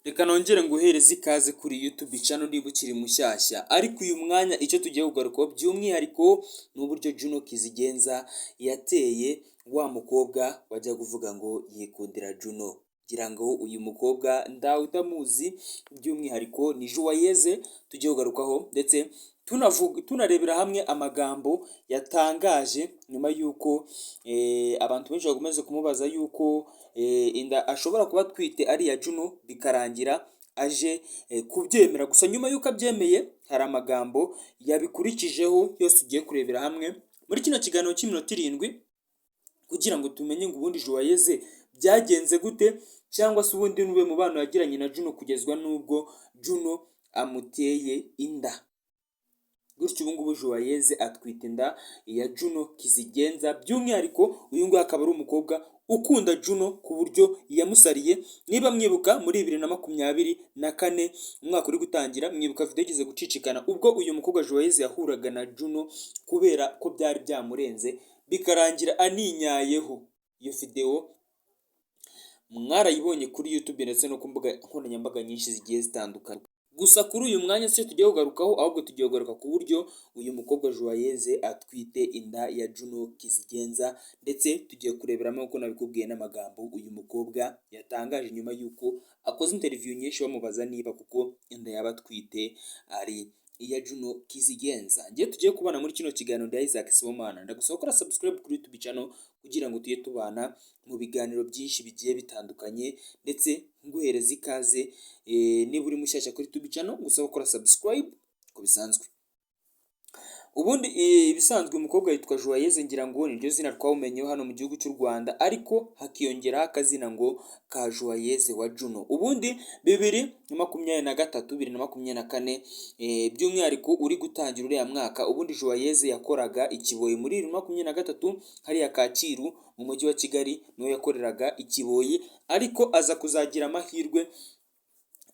Reka nongere nguhereze ikaze kuri YouTube channel niba ukiri mushyashya. Ariko uyu mwanya icyo tugiye kugarukaho by'umwihariko ni uburyo Juno Kizigenza yateye wa mukobwa wajya kuvuga ngo yikundira Juno. Ngira ngo uyu mukobwa ndawe utamuzi, by'umwihariko ni Juwayeze tugiye kugarukaho, ndetse tunavuga tunarebera hamwe amagambo yatangaje nyuma y'uko abantu benshi bakomeza kumubaza y'uko inda ashobora kuba atwite ari iya Juno, bikarangira aje kubyemera. Gusa nyuma y'uko abyemeye, hari amagambo yabikurikijeho yose tugiye kurebera hamwe muri kino kiganiro cy'iminota 7, kugira ngo tumenye ngo ubundi Juwayeze byagenze gute, cyangwa se ubundi n'ube mubano yagiranye na Juno kugezwa n'ubwo Juno amuteye inda. Gutyo ubu ngubu Juwayeze atwite inda ya Juno Kizigenza. By'umwihariko uyu nguyu akaba ari umukobwa ukunda Juno ku buryo yamusariye. Niba mwibuka, muri 2024, umwaka uri gutangira, mwibuka video igeze gucicikana ubwo uyu mukobwa Juwayeze yahuraga na Juno kubera ko byari byamurenze, bikarangira aninyayeho. Iyo video mwarayibonye kuri YouTube ndetse no ku mbuga nkoranyambaga nyinshi zigiye zitandukanye. Gusa kuri uyu mwanya si tugiye kugarukaho, ahubwo tugiye kugaruka ku buryo uyu mukobwa Juwayeze atwite inda ya Juno Kizigenza, ndetse tugiye kureberamo uko nabikubwiye n'amagambo uyu mukobwa yatangaje nyuma y'uko akoze interview nyinshi bamubaza niba kuko inda yaba atwite ari iya Juno Kizigenza. Ngiye tugiye kubana muri kino kiganiro ndi Isaac Sibomana. Ndagusaba gukora subscribe kuri YouTube channel kugira ngo tujye tubana mu biganiro byinshi bigiye bitandukanye, ndetse nguhereza ikaze niba uri mushyashya kuri YouTube channel, ngusaba gukora subscribe uko bisanzwe. Ubundi ibisanzwe umukobwa yitwa Joyeuse, ngira ngo niryo zina twawumenyeho hano mu gihugu cy'u Rwanda, ariko hakiyongeraho akazina ngo ka Joyeuse wa Juno. Ubundi 2023, 2024, by'umwihariko uri gutangira uriya mwaka, ubundi Joyeuse yakoraga i Kiboyi muri 2023, hariya Kacyiru mu mujyi wa Kigali niho yakoreraga i Kiboyi, ariko aza kuzagira amahirwe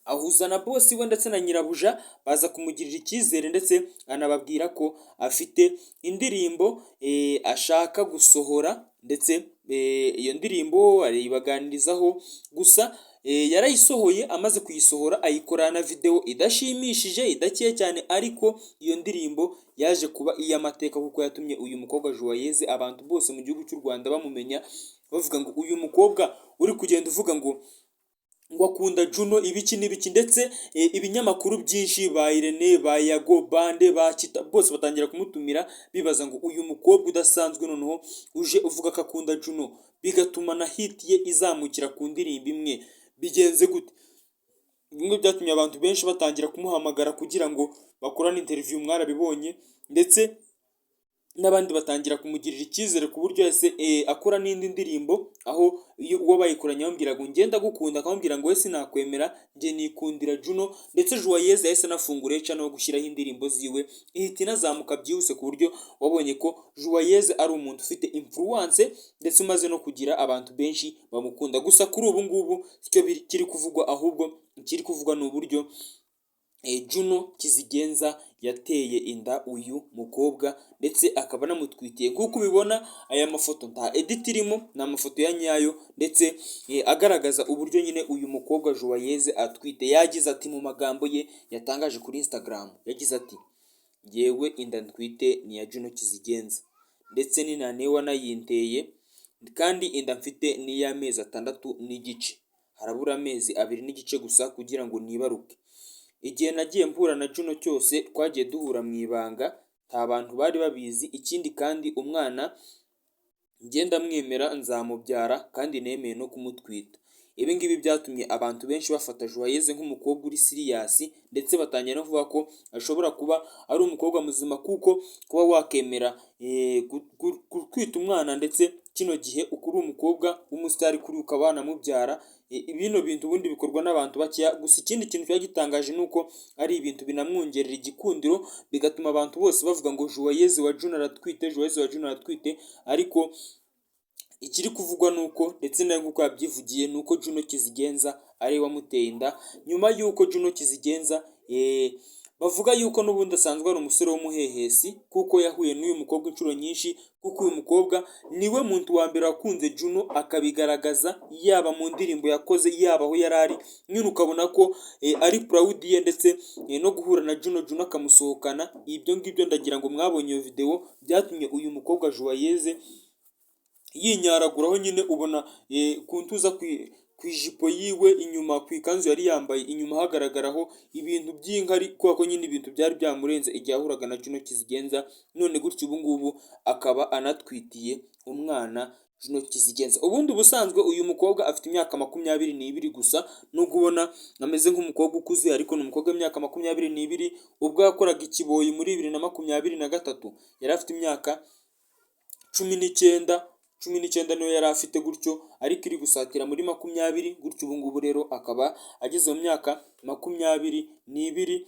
ahuza na boss we ndetse na nyirabuja, baza kumugirira icyizere, ndetse anababwira ko afite indirimbo ashaka gusohora, ndetse iyo ndirimbo arayibaganirizaho. Gusa yarayisohoye, amaze kuyisohora ayikorana na video idashimishije, idakeye cyane, ariko iyo ndirimbo yaje kuba iy'amateka kuko yatumye uyu mukobwa Joyeuse abantu bose mu gihugu cy'u Rwanda bamumenya, bavuga ngo uyu mukobwa uri kugenda uvuga ngo akunda Juno ibiki n'ibiki, ndetse ibinyamakuru byinshi, ba Irene, ba Yago, Bande, ba Kita, bose batangira kumutumira, bibaza ngo uyu mukobwa udasanzwe noneho uje uvuga ko akunda Juno, bigatuma na hit ye izamukira ku ndirimbo imwe, bigenze gute? Bimwe byatumye abantu benshi batangira kumuhamagara kugira ngo bakorane interview, mwarabibonye, ndetse n'abandi batangira kumugirira icyizere ku buryo yahise akora n'indi ndirimbo, aho iyo uwo bayikoranye bamubwira ngo ngenda gukunda, akamubwira ngo we sinakwemera, njye nikundira Juno. Ndetse Joyeuse yahise anafungura channel yo gushyiraho indirimbo ziwe, ihita inazamuka byihuse, ku buryo wabonye ko Joyeuse ari umuntu ufite influence ndetse umaze no kugira abantu benshi bamukunda. Gusa kuri ubu ngubu sicyo kiri kuvugwa, ahubwo ikiri kuvugwa ni uburyo Juno Kizigenza yateye inda uyu mukobwa ndetse akaba anamutwitiye. Nk'uko ubibona, aya mafoto nta edit irimo, ni amafoto ya nyayo, ndetse agaragaza uburyo nyine uyu mukobwa Joyeuse atwite. Yagize ati, mu magambo ye yatangaje kuri Instagram, yagize ati: "Njyewe inda ntwite ni iya Juno Kizigenza, ndetse ni na niwe wanayinteye, kandi inda mfite ni iy'amezi 6 n'igice, harabura amezi 2 n'igice gusa kugira ngo nibaruke. Igihe nagiye mpura na Juno cyose twagiye duhura mu ibanga, nta bantu bari babizi. Ikindi kandi umwana njye ndamwemera, nzamubyara kandi nemeye no kumutwita." Ibi ngibi byatumye abantu benshi bafata Joyeuse nk'umukobwa uri serious, ndetse batangira no kuvuga ko ashobora kuba ari umukobwa muzima, kuko kuba wakemera gutwita umwana, ndetse kino gihe uri umukobwa w'umusitari kuri ukaba wanamubyara, bino bintu ubundi bikorwa n'abantu bakeya. Gusa ikindi kintu kiba gitangaje ni uko ari ibintu binamwongerera igikundiro, bigatuma abantu bose bavuga ngo Joyeuse wa Juno aratwite, Joyeuse wa Juno aratwite. Ariko ikiri kuvugwa ni uko, ndetse nawe nk'uko yabyivugiye, ni uko Juno Kizigenza ari we wamuteye inda, nyuma y'uko Juno Kizigenza Bavuga yuko n'ubundi asanzwe ari umusore w'umuhehesi, kuko yahuye n'uyu mukobwa inshuro nyinshi, kuko uyu mukobwa niwe muntu wa mbere wakunze Juno akabigaragaza, yaba mu ndirimbo yakoze, yaba aho yari ari nyine, ukabona ko ari proud ye, ndetse no guhura na Juno, Juno akamusohokana. Ibyo ngibyo ndagira ngo mwabonye iyo video, byatumye uyu mukobwa Joyeuse yinyaraguraho nyine, ubona ku ntuza ku ijipo yiwe inyuma, ku ikanzu yari yambaye inyuma hagaragaraho ibintu by'inkari, kubera ko nyine ibintu byari byamurenze igihe yahuraga na Juno Kizigenza. None gutyo ubu ngubu akaba anatwitiye umwana Juno Kizigenza. Ubundi ubusanzwe uyu mukobwa afite imyaka 22 gusa, nubwo ubona ameze nk'umukobwa ukuze, ariko ni umukobwa w'imyaka 22. Ubwo yakoraga ikiboyi muri 2023 yari afite imyaka 19, 19 niyo yari afite gutyo, ariko iri gusatira muri 20 gutyo. Ubu ngubu rero akaba ageze mu myaka 22,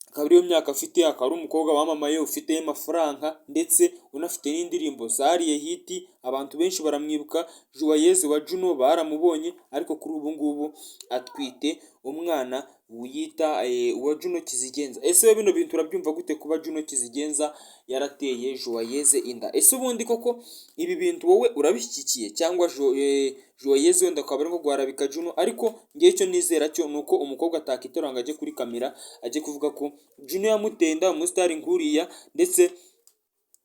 akaba ariyo myaka afite. Akaba ari umukobwa wamamaye, ufite amafaranga, ndetse unafite n'indirimbo zariye hit, abantu benshi baramwibuka. Joyeuse wa Juno baramubonye, ariko kuri ubu ngubu atwite umwana wiyita uwa Juno Kizigenza. Ese bino bintu urabyumva gute, kuba Juno Kizigenza yarateye Joyeuse inda? Ese ubundi koko ibi bintu wowe urabishyigikiye, cyangwa Joyeuse wenda akaba ari nko guharabika Juno? Ariko ngewe icyo nizera cyo ni uko umukobwa atakitora ngo ajye kuri kamera ajye kuvuga ko Juno yamuteye inda, umusitari nkuriya. Ndetse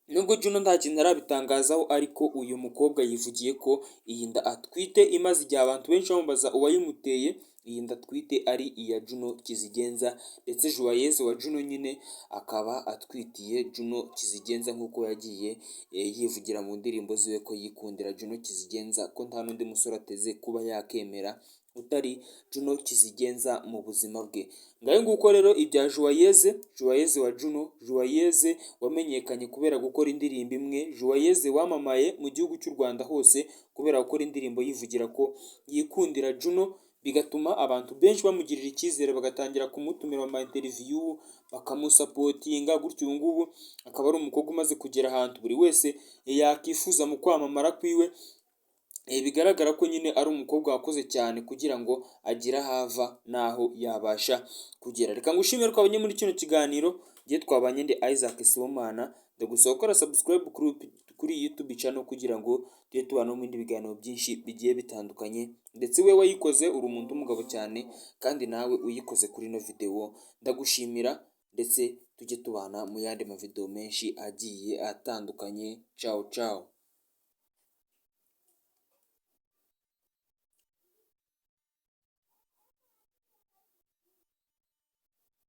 nubwo Juno nta kintu arabitangazaho, ariko uyu mukobwa yivugiye ko iyi nda atwite imaze igihe abantu benshi bamubaza uwayimuteye, iyi nda atwite ari iya Juno Kizigenza, ndetse Joyeuse wa Juno nyine akaba atwitiye Juno Kizigenza, nk'uko yagiye yivugira mu ndirimbo ziwe ko yikundira Juno Kizigenza, ko nta n'undi musore ateze kuba yakemera utari Juno Kizigenza mu buzima bwe. Ngayo nguko rero ibya Joyeuse, Joyeuse wa Juno, Joyeuse wamenyekanye kubera gukora indirimbo imwe, Joyeuse wamamaye mu gihugu cy'u Rwanda hose kubera gukora indirimbo yivugira ko yikundira Juno, bigatuma abantu benshi bamugirira icyizere, bagatangira kumutumira mu ma interview, bakamusupportinga gutyo. Ubu ngubu akaba ari umukobwa umaze kugera ahantu buri wese yakifuza mu kwamamara kwiwe. Bigaragara ko nyine ari umukobwa wakoze cyane kugira ngo agire aho ava n'aho yabasha kugera. Reka ngushimire ko wabonye muri kino kiganiro. Ngiye twabanye ndi Isaac Sibomana, ndagusaba gukora subscribe kuri YouTube channel kugira ngo tujye tubana no mu bindi biganiro byinshi bigiye bitandukanye. Ndetse we wayikoze uri umuntu w'umugabo cyane, kandi nawe uyikoze kuri ino video ndagushimira, ndetse tujye tubana mu yandi mavideo menshi agiye atandukanye. Ciao ciao.